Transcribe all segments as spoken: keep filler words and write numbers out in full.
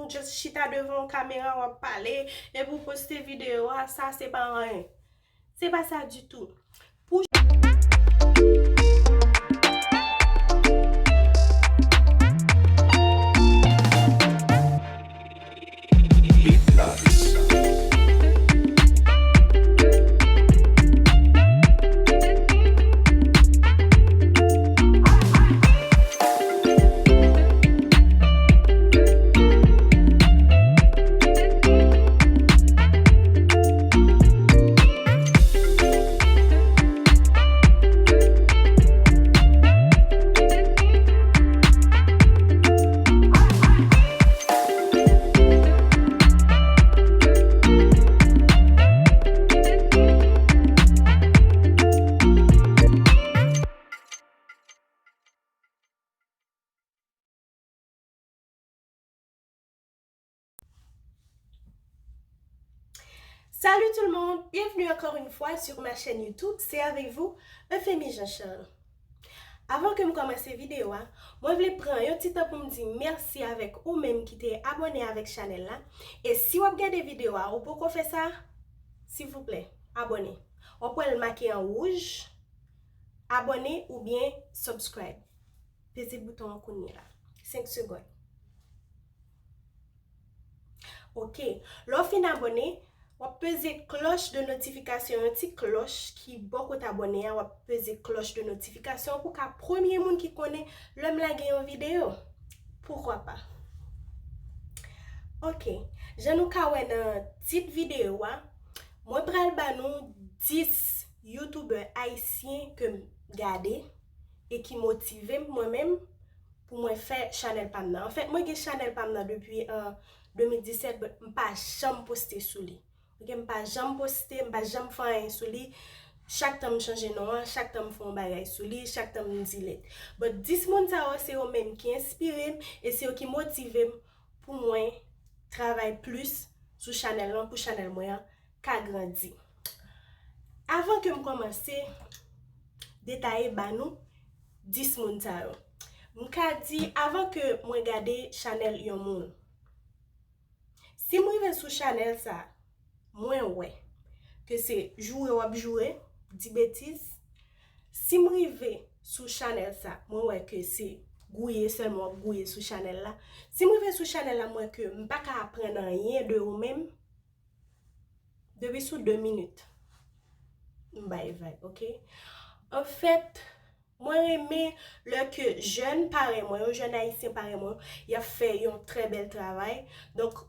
Just chita devan yon kamera, w ap pale, epi w poste videyo a, sa se pa anyen. Se pa sa ditou. Pou Salut tout le monde, bienvenue encore une fois sur ma chaîne YouTube, c'est avec vous, Euphémie Jean-Charles. Avan ke m kòmanse videyo a, mwen vle pran yon ti tan pou m di mèsi avèk ou menm ki te abòne avèk chanèl la. E si w ap gade videyo a, ou poko fè sa, silvouplè, abòne. W ap wè l make an wouj, abòne oubyen subscribe. Peze bouton an kounye la. Senk segonn. Ok. Lè w fin abòne, w ap peze klòch de notifikasyon, yon ti klòch ki bò kote abòne a, w ap peze klòch de notifikasyon pou ka premye moun ki konnen lè m lage yon videyo. Poukwa pa? Ok. Jan nou ka wè nan tit videyo a, mwen pral ba nou dis youtubè ayisyen ke m gade e ki motive m mwen menm pou mwen fè chanèl pa m nan. Anfèt, mwen gen chanèl pa m nan depi an de mil disèt, but m pa janm poste sou li. Ok, m pa janm poste, m pa janm fè anyen sou li. Chak tan m chanje non an, chak tan m fè yon bagay sou li, chak tan m delete. But dis moun sa yo, se yo menm ki enspire m e se yo ki motive m pou mwen travay plis sou chanèl lan, pou chanèl mwen an ka grandi. Avan ke m kòmanse detaye ba nou dis moun sa yo, m ka di avan ke mwen gade chanèl yon moun, si m rive sou chanèl sa, mwen wè ke se joure w ap joure, di betiz. Si m rive sou chanèl sa, mwen wè ke se gouye sèlman w ap gouye sou chanèl la. Si m rive sou chanèl la, m wè ke m pa ka aprann anyen de ou menm, depi sou de minit, m bay vag, ok? Anfèt, mwen renmen lè ke jèn parèy mwen yo, jèn ayisyen parèy mwen yo, y ap fè yon trè bèl travay. Donk,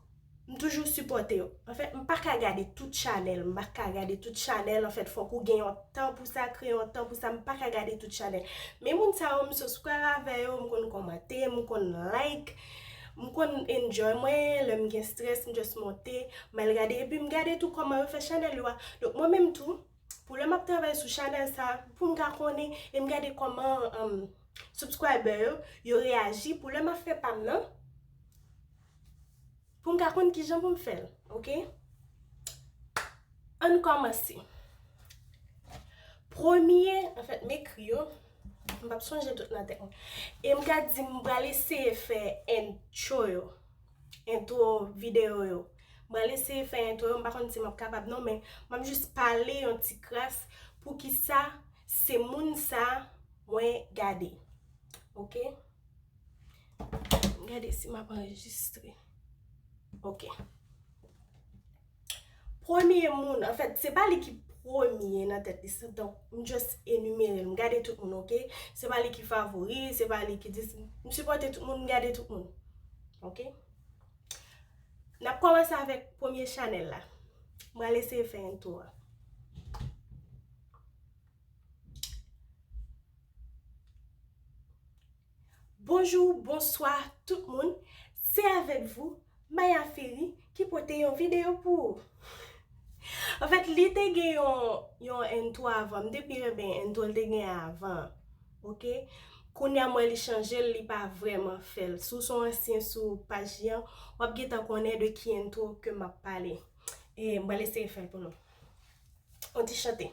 m toujou sipòte yo. Anfèt, m pa ka gade tout chanèl, m pa ka gade tout chanèl. Anfèt, fòk ou gen yon tan pou sa, kreye yon tan pou sa, m pa ka gade tout chanèl. Men moun sa yo, m subscribe avè yo, m konn kòmante, m konn like, m konn enjoy mwen, lè m gen strès, m just monte, m al gade, epi m gade tou kòman yo fè chanèl yo a. Donk, mwen menm tou, pou lè m ap travay sou chanèl sa, pou m ka konnen, e m gade kòman, um, subscriber yo, yo reyaji, pou lè m ap fè pa m nan, pou m ka konn kijan pou m fè l, ok? Ann kòmanse. Premye, anfèt, m ekri yo, m p ap sonje tout nan tèt mwen. E m ka di m pral eseye fè intro yo, intro videyo yo. M pral eseye fè intro yo, m pa konn si m ap kapab non, men m ap jis pale yon ti kras poukisa se moun sa mwen gade. Ok? Gade si m ap anrejistre. Ok. Premye moun, anfèt, se pa li ki premye nan tèt list la, donk, m just enimere l. M gade tout moun, ok? Se pa li ki favori, se pa li ki dis-, m sipòte tout moun, m gade tout moun. Ok? N ap kòmanse avèk premye chanèl la. M pral eseye fè intro a. Bonjou, bonswa tout moun. Se avèk vou, Maya Ferry, ki pote yon videyo pou ou. Anfèt, li te gen yon, yon intro avan. M te pi renmen intro l te gen avan. Ok? Kounye a m wè li chanje l, li pa vrèman fè l. Si w se yon ansyen sou paj li an, w ap gentan konnen de ki intro ke m ap pale. E m pral eseye fè l pou nou. On ti chante.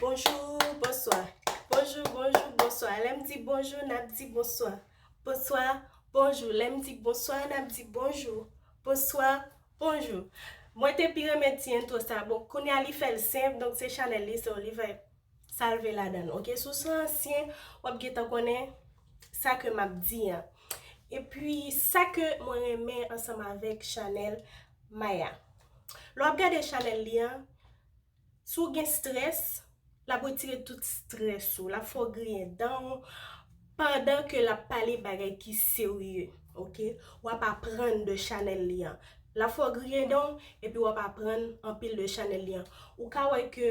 Bonjou, bonswa. Bonjou, bonjou, bonswa. Lè m di bonjou, n ap di bonswa. Bonswa, Bonjou. Lè m di bonswa, n ap di bonjou, bonswa, bonjou. Mwen te pi renmen ti entwo sa. Bon, kounye a li fè l senp, donk se chanèl li, so li fè sa l vle ladan l. Oke, si w se ansyen, w ap gentan konnen sa ke m ap di an. Epi, sa ke mwen renmen ansanm avèk chanèl Maya. Lè w ap gade chanèl li an, si w gen strès, l ap retire tout strès ou. L ap fè w griyen dan w pandan ke l ap pale bagay ki serye, oke? W ap aprann de chanèl li an. L ap fè w griyen dan w, epi w ap aprann anpil de chanèl li an. Ou ka wè ke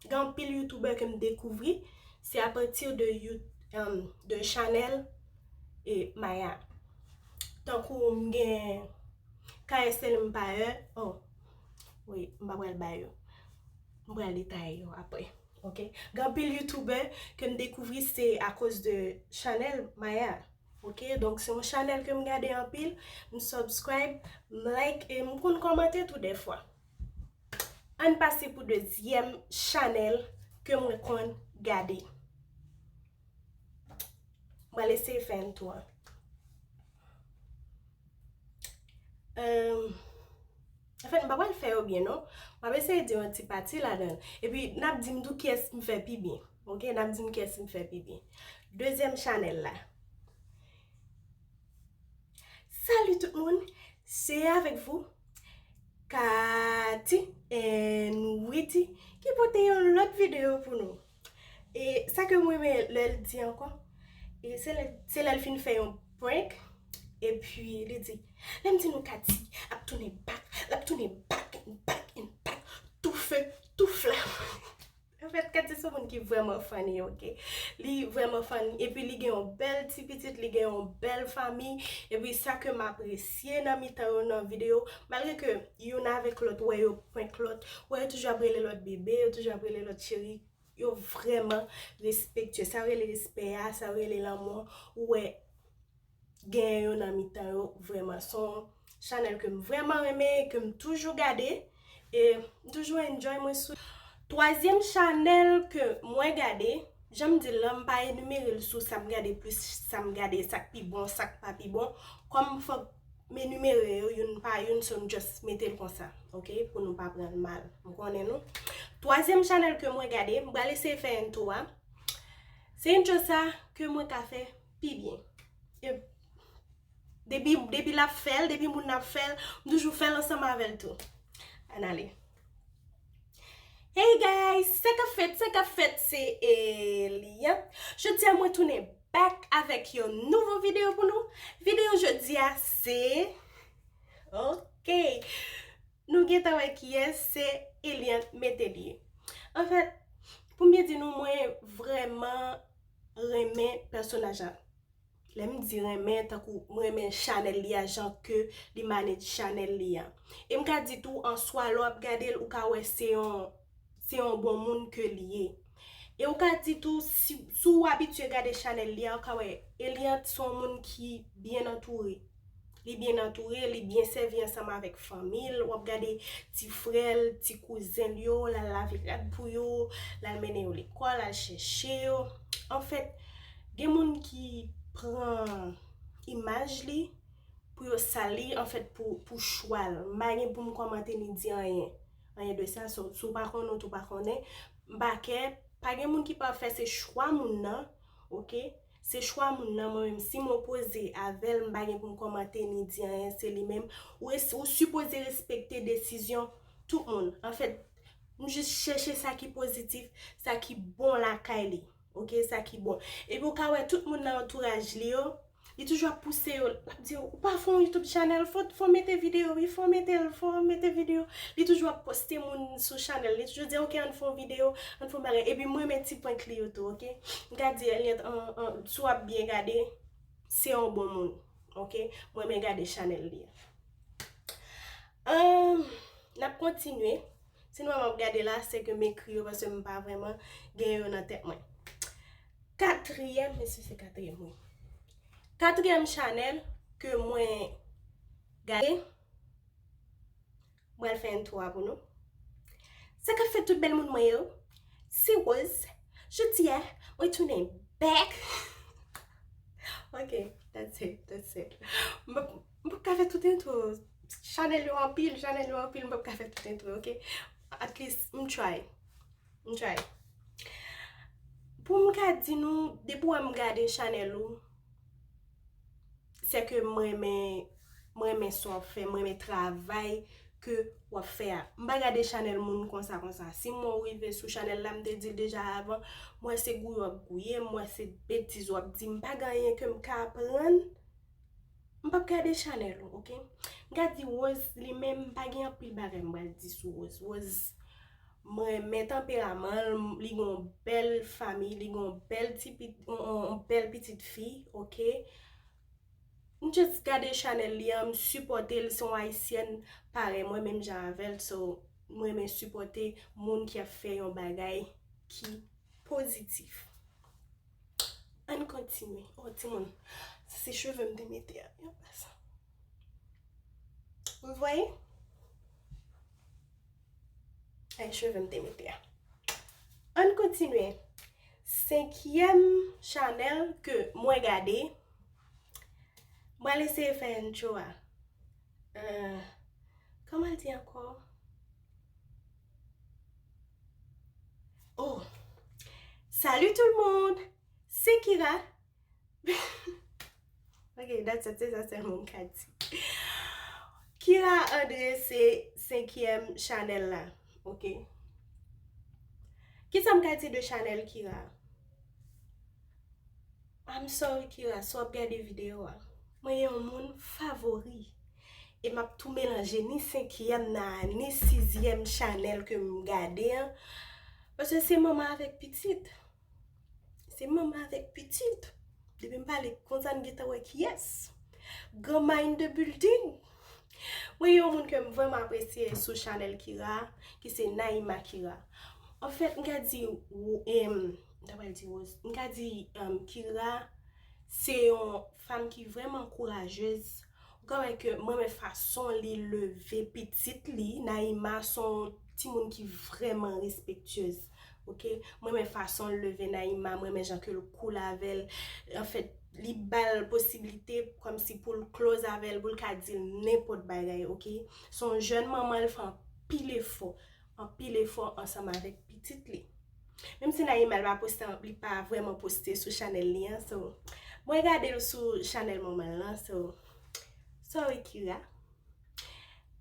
gen anpil youtubè ke m dekouvri, se apati de, you- um, de chanèl e Maya. Tankou m gen K S L Empire, oh, wi, m pa pral ba yo. M pral detaye yo apre. Oke? Gen anpil youtubè ke m dekouvri se akoz de chanèl Maya. Oke? Donk, se yon chanèl ke m gade anpil, m subscribe, m like, e m konn kòmante tou dèfwa. Ann pase pou dezyèm chanèl ke mwen konn gade. Mwen eseye fè entwo a. Euh, anfèt, m pa pral fè yo byen, non. M ap eseye di yon ti pati ladan l. Epi, n ap di m tou kiyès m fè pi byen. Oke, n ap di m kiyès m fè pi byen. Dezyèm chanèl la. Salut tout moun, se avèk vou Cathy and Witty ki pote yon lòt videyo pou nou. E sa ke mwen renmen lè l di ankò, e se lè, se lè l fin fè yon prank, epi li di, lè m di nou Cathy ap tounen back, l ap tounen back and back and back, tou feu, tou flamme. Anfèt, Cathy se yon moun ki vrèman funny, oke? Li vrèman funny, epi li gen yon bèl ti pitit, li gen yon bèl fanmi, epi sa ke m apresye nan mitan yo nan videyo, malgre ke youn avèk lòt, wè yo prank lòt, wè yo toujou ap rele lòt bebe, yo toujou ap rele lòt cheri, yo vrèman respektye. Sa yo rele respè a, sa yo rele lanmou an, ou wè genyen yo nan mitan yo vrèman. Se yon chanèl ke m vrèman renmen e ke m toujou gade. E m toujou enjoy mwen sou. Twazyèm chanèl ke mwen gade, jan m di l lan, m pa enimere l sou sa m gade plis, sa m gade, sa k pi bon, sa k pa pi bon. Kòm fòk m enimere yo youn pa youn, so m just mete l konsa, oke? Pou nou pa pran l mal. M konnen nou. Twazyèm chanèl ke mwen gade, m pral eseye fè entwo a. Se entwo sa ke mwen ka fè pi byen. E depi, depi l ap fè l, depi moun nan ap fè l, m toujou fè l ansanm avè l tou. Ann ale. Hey guys, sa k ap fèt, sa k ap fèt, se Eliante. Jodi a mwen tounen back avèk yon nouvo videyo pou nou. Videyo jodi a se, oke, nou gentan wè kiyès, se Eliante Métellier. Anfèt, pou m byen di nou, mwen vrèman renmen pèsonaj la. Lè m di renmen, tankou m renmen chanèl li a, jan ke li manage chanèl li a. E m ka di tou, an swa, lè w ap gade l, ou ka wè se yon, se yon bon moun ke li ye. E ou ka di tou, si, si w abitye gade chanèl li a, ou ka wè Eliante se yon moun ki byen antoure. Li byen antoure, li byen sèvi ansanm avèk fanmi l. W ap gade ti frè l, ti kouzen l yo, l al lave rad pou yo, l al mennen yo lekòl, al chèche yo. Anfèt, gen moun ki pran imaj li pou yo sal li, anfèt, pou, pou chwa l. M pa gen pou m kòmante ni di anyen. Anyen de sa, so, si w pa konnen, w tou pa konnen. M pa kè, pa gen moun ki pafè, se chwa moun nan, oke? Se chwa moun nan, mwen menm, si m opoze avè l, m pa gen pou m kòmante ni di anyen, se li menm. Ou res-, ou sipoze respekte desizyon tout moun. Anfèt, m jis chèche sa ki pozitif, sa ki bon lakay li, oke? Sa ki bon. Epi ou ka wè tout moun nan antouraj li yo, li toujou ap pouse yo, l ap di yo, ou pa fè yon YouTube channel, fò, fò mete videyo, wi, fò mete l, fò mete videyo. Li toujou ap poste moun sou chanèl, li toujou di, oke, ann fè yon videyo, ann fè yon bagay. Epi mwen renmen ti prank li yo tou, oke? M ka di, Eliante, an, an, si w ap byen gade, se yon bon moun, oke? Mwen renmen gade chanèl li a. Ahn, n ap kontinye. Sinon, m ap gade la, se ke m ekri yo, paske m pa vrèman gen yo nan tèt mwen. Katriyèm, mesye, se katriyèm, wi. Katriyèm chanèl ke mwen gade, mwen al fè entwo a pou nou. Sa k ap fèt tout bèl moun mwen yo? Se Rose. Jodi a, mwen tounen back. Ok, that's it, that's it. M p ap, m p ap ka fè tout entwo. Chanèl yo anpil, chanèl yo anpil, m p ap ka fè tout entwo, ok? At least, m try. M try. Pou m ka di nou, depi w wè m gade chanèl ou, se ke m renmen, m renmen sa w ap fè, m renmen travay ke w ap fè a. M pa gade chanèl moun konsa konsa. Si m wè w rive sou chanèl la, m te di l deja avan, m wè se gouye w ap gouye m, m wè se betiz w ap di, m pa gen anyen ke m ka aprann, m p ap gade chanèl ou, ok? M ka di Rose li menm, m pa gen anpil bagay m pral di sou Rose. Rose, m renmen tanperaman l, li gen yon bèl fanmi, li gen yon bèl ti pit-, yon, yon, yon bèl pitit fi, ok? M just gade chanèl li an, m sipòte l, se yon ayisyèn parèy mwen, menm jan avè l, so m renmen sipòte moun ki ap fè yon bagay ki pozitif. Ann kontinye. Oh, timoun, se cheve m te mete a, yon pa sa. Vous voyez? Ay, cheve m te mete a. Ann kontinye. Senkyèm chanèl ke mwen gade, mwen eseye fè intro a. Euh, kòman l di ankò? Oh, salut tout le monde, c'est Kira. Ok, that's it, se sa sèlman m ka di. Kira André se senkyèm chanèl la, ok? Kisa m ka di de chanèl Kira? I'm sorry, Kira, si w ap gade videyo a. Mwen yon moun favori. E m ap tou melanje ni senkyèm nan, ni sizyèm chanèl ke m gade an. Paske se manman avèk pitit. Se manman avèk pitit. Depi m pale konsa, n gentan wè kiyès. Granma in the building. Mwen yon moun ke m vrèman apresye sou chanèl Kira, ki se Naïma Kira. Anfèt, m ka di, em, m ta pral di Rose, m ka di, em, Kira, se yon fanm ki vrèman kourajez. Ou ka wè ke mwen renmen fason li leve pitit li. Naïma se yon timoun ki vrèman respektyez. Ok? Mwen renmen fason l leve Naïma, mwen renmen jan ke l cool avè l. Anfèt, li ba l posiblite kòmsi pou l close avè l, pou l ka di l nenpòt bagay, ok? Se yon jèn manman, l fè anpil efò, anpil efò ansanm avèk pitit li. Menm si Naïma, l pa poste, li pa vrèman poste sou chanèl li an, so, mwen gade l sou chanèl manman l lan, so, sorry Kira.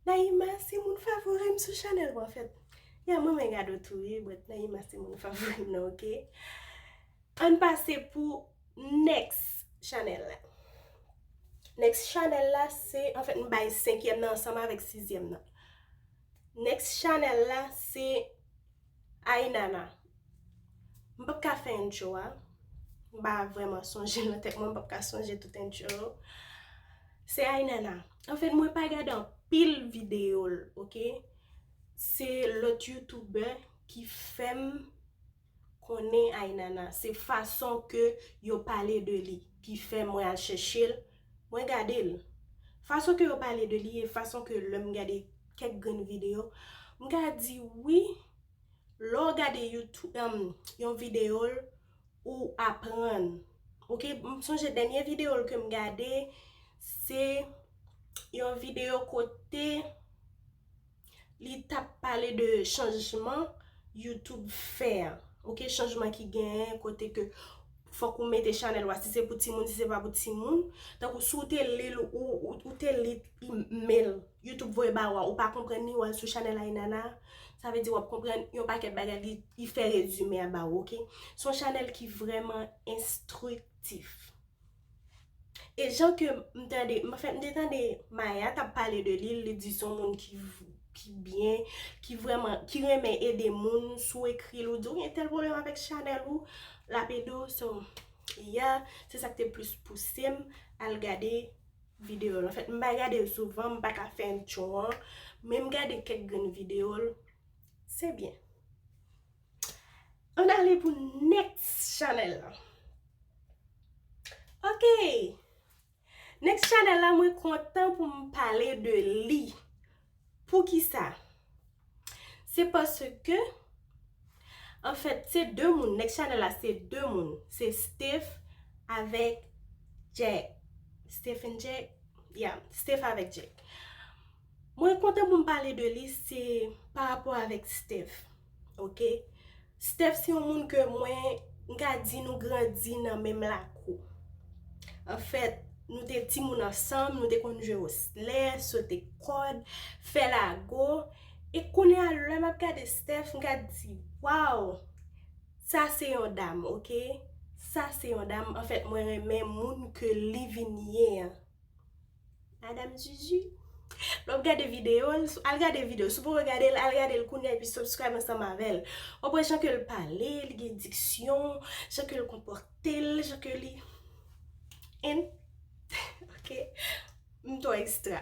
Naïma se moun favori m sou chanèl mwen, anfèt. Ya, mwen renmen gade w tou, wi, but Naïma se moun favori m nan, ok? Ann pase pou next chanèl la. Next chanèl la, se, anfèt, m bay senkyèm nan ansanm avèk sizyèm nan. Next chanèl la, se Aynana. M p ap ka fè intro a. M pa vrèman sonje l nan tèt mwen, m p ap ka sonje tout intro yo. Se Aynana. Anfèt, mwen pa gade anpil videyo l, ok? Se lòt youtubè ki fè m konnen Aynana. Se fason ke yo pale de li ki fè mwen al chèche l, mwen gade l. Fason ke yo pale de li e fason ke lè m gade kèk grenn videyo, m ka di wi, lè w gade YouTube, em, yon videyo l, ou aprann. Ok, m sonje dènye videyo l ke m gade, se yon videyo kote li t ap pale de chanjman YouTube fè a. Ok, chanjman ki genyen kote ke fòk ou mete chanèl ou a, si se pou timoun, si se pa pou timoun. Tankou si w te li l, ou, ou, ou te li email YouTube voye ba ou a, ou pa konprann li, w al sou chanèl Aynana, sa vle di w ap konprann yon pakèt bagay, li, li fè rezime a ba ou, ok? Se yon chanèl ki vrèman enstriktif. E jan ke m tande, m, anfèt, m te tande Maya t ap pale de li, li di se yon moun ki, ki byen, ki vrèman, ki renmen ede moun, si w ekri l, ou di w gen tèl pwoblèm avèk chanèl ou, l ap ede w, so, ya, se sa k te plis pouse m al gade videyo l. Anfèt, m pa gade l souvan, m pa ka fè intro an, men m gade kèk grenn videyo l, se byen. Ann ale pou next chanèl la. Ok. Next chanèl la, mwen kontan pou m pale de li. Poukisa? Se paske, anfèt, se de moun. Next chanèl la, se de moun. Se Steph avèk Jack. Steph and Jack? Yeah, Steph avèk Jack. Mwen kontan pou m pale de li, se pa rapò avèk Steph. Ok? Steph se yon moun ke mwen, m ka di nou grandi nan menm lakou. Anfèt, nou te timoun ansanm, nou te konn jwe oslè, sote kòd, fè lago. E kounye a, lè m ap gade Steph, m ka di, waw, sa se yon dam, ok? Sa se yon dam. Anfèt, mwen renmen moun ke li vin ye an. Madam Zuzu. Lè w ap gade videyo, al gade videyo. Si w poko gade l, al gade l kounye a epi subscribe ansanm avè l. W ap wè jan ke l pale, li gen diksyon, jan ke l konpòte l, jan ke li. And, ok, m twò ekstra.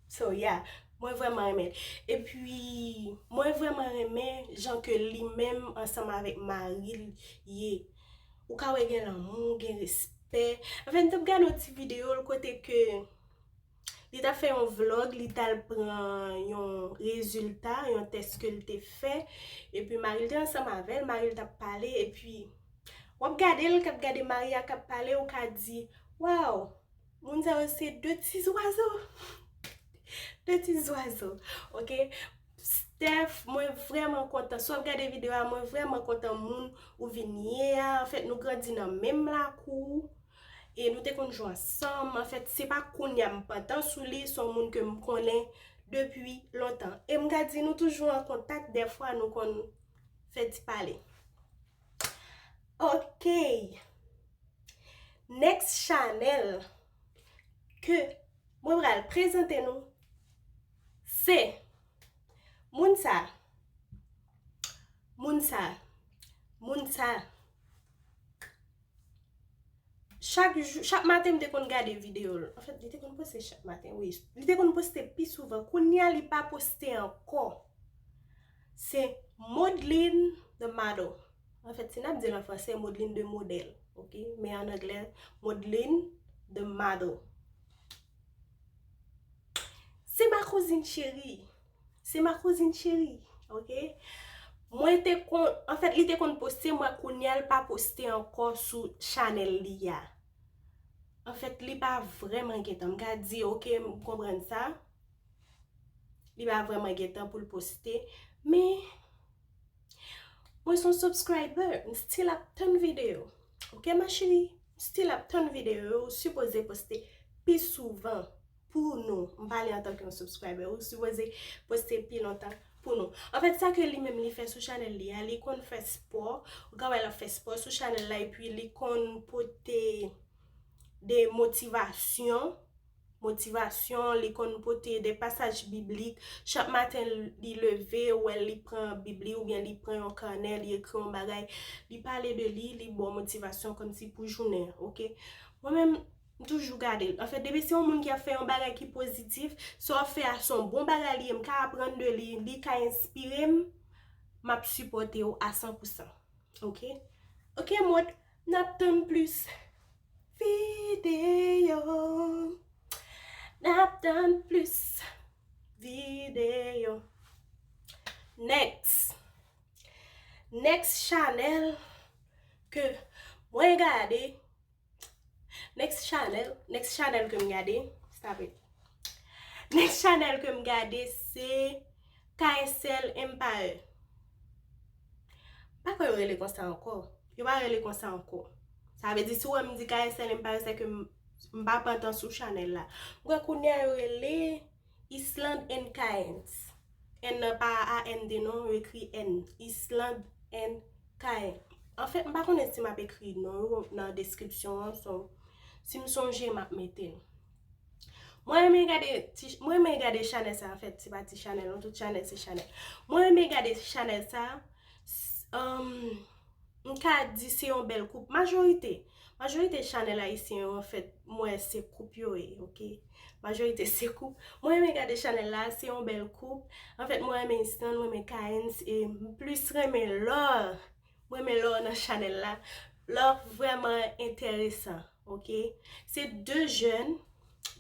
So, yeah, mwen vrèman renmen l. Epi, mwen vrèman renmen jan ke li menm ansanm avèk mari l ye. Ou ka wè gen lanmou, gen respè. Anfen, m t ap gade yon ti videyo l kote ke li t ap fè yon vlog, li t al pran yon rezilta, yon tès ke l te fè. Epi mari l te ansanm avè l, mari l t ap pale, epi w ap gade l k ap gade mari a k ap pale, ou ka di, waw, moun sa yo se de ti zwazo. De ti zwazo, ok? Steph, mwen vrèman kontan. Si w ap gade videyo a, mwen vrèman kontan moun ou vin ye a. Anfèt, nou grandi nan menm lakou. E nou te konn jwe ansanm. Anfèt, se pa kounye a m pantan sou li, se yon moun ke m konnen depi lontan. E m ka di nou toujou an kontak, dèfwa nou konn fè ti pale. Ok. Next channel ke mwen pral prezante nou, se moun sa. Moun sa. Moun sa. Chak jou, chak maten m te konn gade videyo l. Anfèt, li te konn poste chak maten, wi. Li te konn poste pi souvan. Kounye a, li pa poste ankò. Se Modeline the Model. Anfèt, si n ap di l an fransè, Modeline de Modèl, ok? Men an anglè, Modeline the Model. Se ma cousine chérie. Se ma cousine chérie, ok? Mwen te konn, anfèt, li te konn poste, mwen kounye a l pa poste ankò sou chanèl li a. Anfèt, li pa vrèman gentan. M ka di, ok, m konprann sa. Li pa vrèman gentan pou l poste. Men, mwen se yon subscriber. M still ap tann videyo. Ok, ma chérie? M still ap tann videyo yo. Ou sipoze poste pi souvan pou nou. M pale antanke yon subscriber. Ou sipoze poste pi lontan pou nou. Anfèt, sa ke li menm li fè sou chanèl li a, li konn fè spò. Ou ka wè l ap fè spò sou chanèl la, epi li konn pote de motivasyon. Motivasyon, li konn pote de pasaj biblik. Chak maten li leve, ou wè li pran bib li oubyen li pran yon kanè, li ekri yon bagay. Li pale de li, li ba w motivasyon kòmsi pou jounen an, ok? Mwen menm, m toujou gade l. Anfèt, depi se yon moun ki ap fè yon bagay ki pozitif, sa w ap fè a se yon bon bagay li ye, m ka aprann de li, li ka enspire m, m ap sipòte w a san pou san. Ok? Ok, mòd, n ap tann plis videyo. N ap tann plis videyo. Next. Next channel ke mwen gade. Next channel, next channel ke m gade. Stop it. Next channel ke m gade se K S L Empire. M pa kwè yo rele konsa ankò. Yo pa rele konsa ankò. Sa vle di, si w wè m di K S L Empire, se ke m, m pa pantan sou chanèl la. M kwè kounye a yo rele Island and Cairns. N nan pa A N D non, yo ekri N. Island and Cairns. Anfèt, m pa konnen si m ap ekri non yo nan deskripsyon an, so, si m sonje, m ap mete l. Mwen renmen gade ti, mwen renmen gade chanèl sa, anfèt, se pa ti chanèl non, tout chanèl se chanèl. Mwen renmen gade chanèl sa, s-, um, m ka di se yon bèl koup. Majorite, majorite chanèl ayisyen yo, anfèt, m wè se koup yo ye, ok? Majorite se koup. Mwen renmen gade chanèl la, se yon bèl koup. Anfèt, mwen renmen Island, mwen renmen Cairns, e m plis renmen Lor. Mwen renmen Lor nan chanèl la. Lor vrèman enteresan, ok? Se de jèn,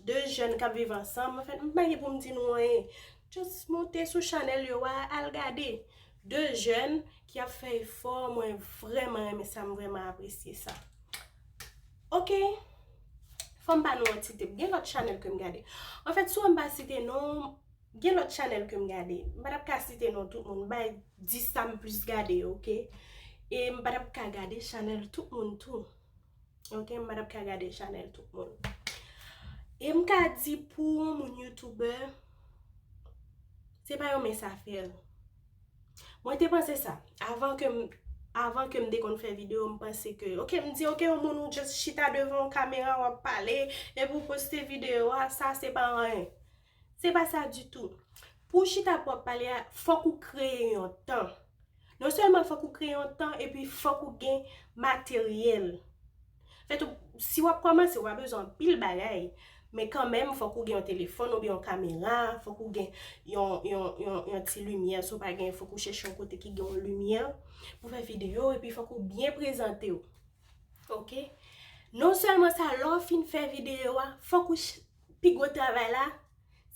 de jèn k ap viv ansanm. Anfèt, m pa gen pou m di nou anyen. Just monte sou chanèl yo a, al gade. De jèn ki ap fè efò, mwen vrèman renmen sa, m vrèman apresye sa. Ok. Fò m ba nou yon ti tip. Gen lòt chanèl ke m gade. Anfèt, si w wè m pa site non, gen lòt chanèl ke m gade. M pa t ap ka site non tout moun. M bay dis sa m plis gade yo, oke? E m pa t ap ka gade chanèl tout moun tou. Oke, m pa t ap ka gade chanèl tout moun. E m ka di pou yon moun youtubè, se pa yon mens afè. Mwen te panse sa. Avan ke m, avan ke m te konn fè videyo, m panse ke, oke, m di, oke, yon moun ou just chita devan yon kamera, w ap pale, epi w poste videyo a, sa se pa anyen. Se pa sa ditou. Pou w chita pou w ap pale a, fòk ou kreye yon tan. Non sèlman fòk ou kreye yon tan, epi fòk ou gen materyèl. Fèt, si w ap kòmanse, w pa bezwen anpil bagay. Men kanmenm, fòk ou gen yon telefòn oubyen yon kamera, fòk ou gen yon, yon, yon, yon ti limyè. Si w pa gen, fòk ou chèche yon kote ki gen yon limyè pou fè videyo, epi fòk ou byen prezante w. Oke? Non sèlman sa, lè w fin fè videyo a, fòk ou ch-, pi gwo travay la,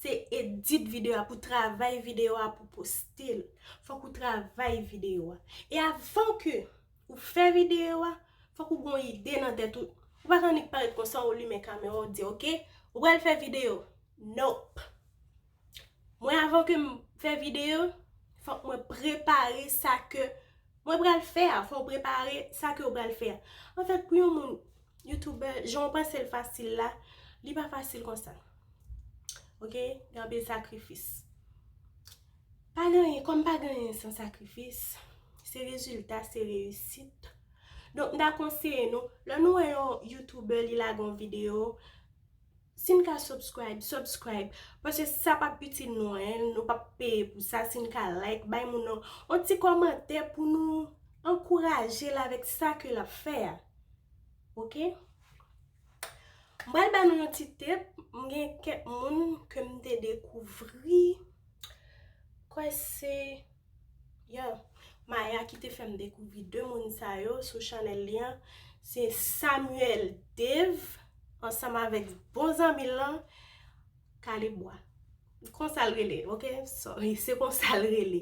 se edit videyo a, pou travay videyo a, pou poste l. Fòk ou travay videyo a. E avan ke ou fè videyo a, fòk ou gen yon ide nan tèt ou. Ou pa ka annik parèt konsa, ou limen kamera, ou di, oke, ou pral fè videyo. Nope. Mwen, avan ke m fè videyo, fòk mwen prepare sa ke mwen pral fè a. Fò w prepare sa ke w pral fè a. Anfèt, pou yon moun, youtubè, jan w panse l fasil la, li pa fasil konsa. Oke? Gen anpil sakrifis. Pa gen anyen, kòm pa gen anyen san sakrifis, se rezilta, se reyisit. Donk, m ta konseye nou, lè nou wè yon youtubè, li lage yon videyo, si n ka subscribe, subscribe. Paske sa p ap itil nou anyen, nou p ap peye pou sa. Si n ka like, bay moun nan yon ti kòmantè pou nou ankouraje l avèk sa ke l ap fè a. Oke? M pral ba nou yon ti tip. M gen kèk moun ke m te dekouvri. Kwè se, yeah, Maya ki te fè m dekouvri de moun sa yo sou chanèl li an. Se Samuel Dave ansanm avèk bon zanmi l lan, Kalebwa. Konsa l rele, oke? Sorry, se konsa l rele.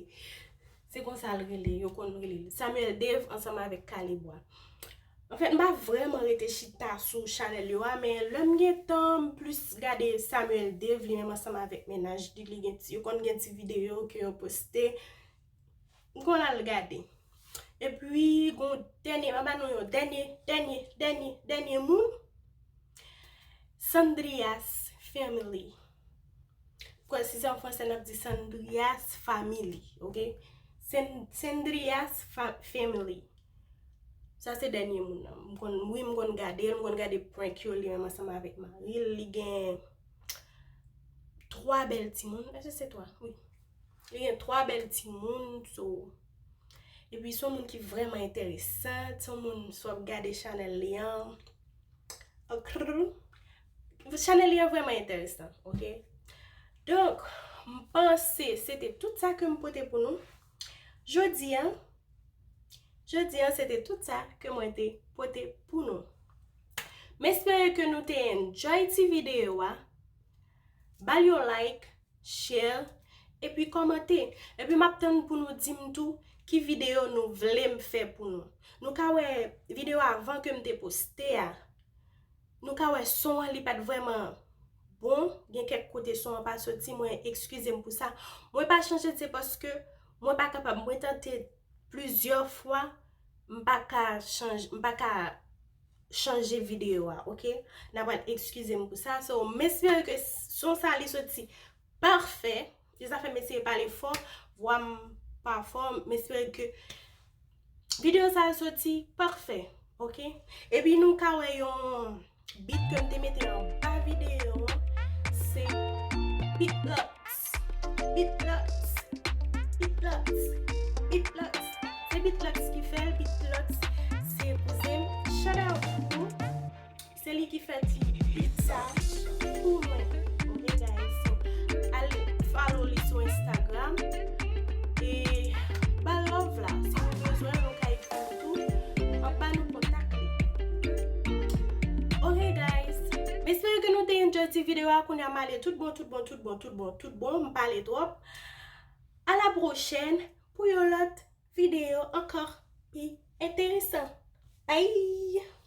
Se konsa l rele, yo konn rele l. Samuel Dave ansanm avèk Kalebwa. Anfèt, m pa vrèman rete chita sou chanèl yo a, men lè m gen tan, m plis gade Samuel Dave, li menm ansanm avèk mennaj li, li gen ti, yo konn gen ti videyo ke yo poste. M konn al gade. Epi, gon dènye, m a ba nou yon dènye, dènye, dènye, dènye moun. Sandrias Family. Kwè si se an fransè, n ap di Sandrias Family, oke? Sen-, Sandrias Fa-, Family. Sa se dènye moun nan. M konn, wi, m konn gade l, m konn gade prank yo li menm ansanm avèk mari l. Li gen twa bèl timoun. Èske se twa? Wi. Li gen twa bèl timoun, so. Epi se yon moun ki vrèman enteresan, se yon moun si w ap gade chanèl li an. Chanèl li an vrèman enteresan, oke? Donk, m panse se te tout sa ke m pote pou nou. Jodi a, jodi a, se te tout sa ke mwen te pote pou nou. M espere ke nou te enjoy ti videyo a. Ba l yon like, share, epi kòmante. Epi m ap tann pou nou di m tou ki videyo nou vle m fè pou nou. Nou ka wè videyo avan ke m te poste a. Nou ka wè son an li pa t vrèman bon. Gen kèk kote son an pa soti. Mwen ekskize m pou sa. Mwen pa chanje, se paske mwen pa kapab. Mwen tante plizyè fwa. M pa ka chanje, m pa ka chanje videyo a, oke? N a pral ekskize m pou sa. So, m espere ke son sa li soti pafè. Se sa fè m eseye pale fò. Vwa m pa fò. M espere ke videyo sa a soti pafè, oke? Epi nou ka wè yon beat ke m te mete anba videyo an, se Beatlox. Beatlox. Beatlox. Beatlox. Se Beatlox ki fè l. Beatlox se kouzen m. Shout out pou ou. Se li ki fè ti beat sa pou mwen. Oke, guys? So, al follow li sou Instagram. E ba l love la. Si nou bezwen, nou ka ekri l tou. Anba nou kontak li. Oke, guys? M espere ke nou te enjoy ti videyo a. Kounye a m ale tout bon, tout bon, tout bon, tout bon, tout bon. M pale twòp. A la pwochèn pou yon lòt videyo ankò pi enteresan. Bye!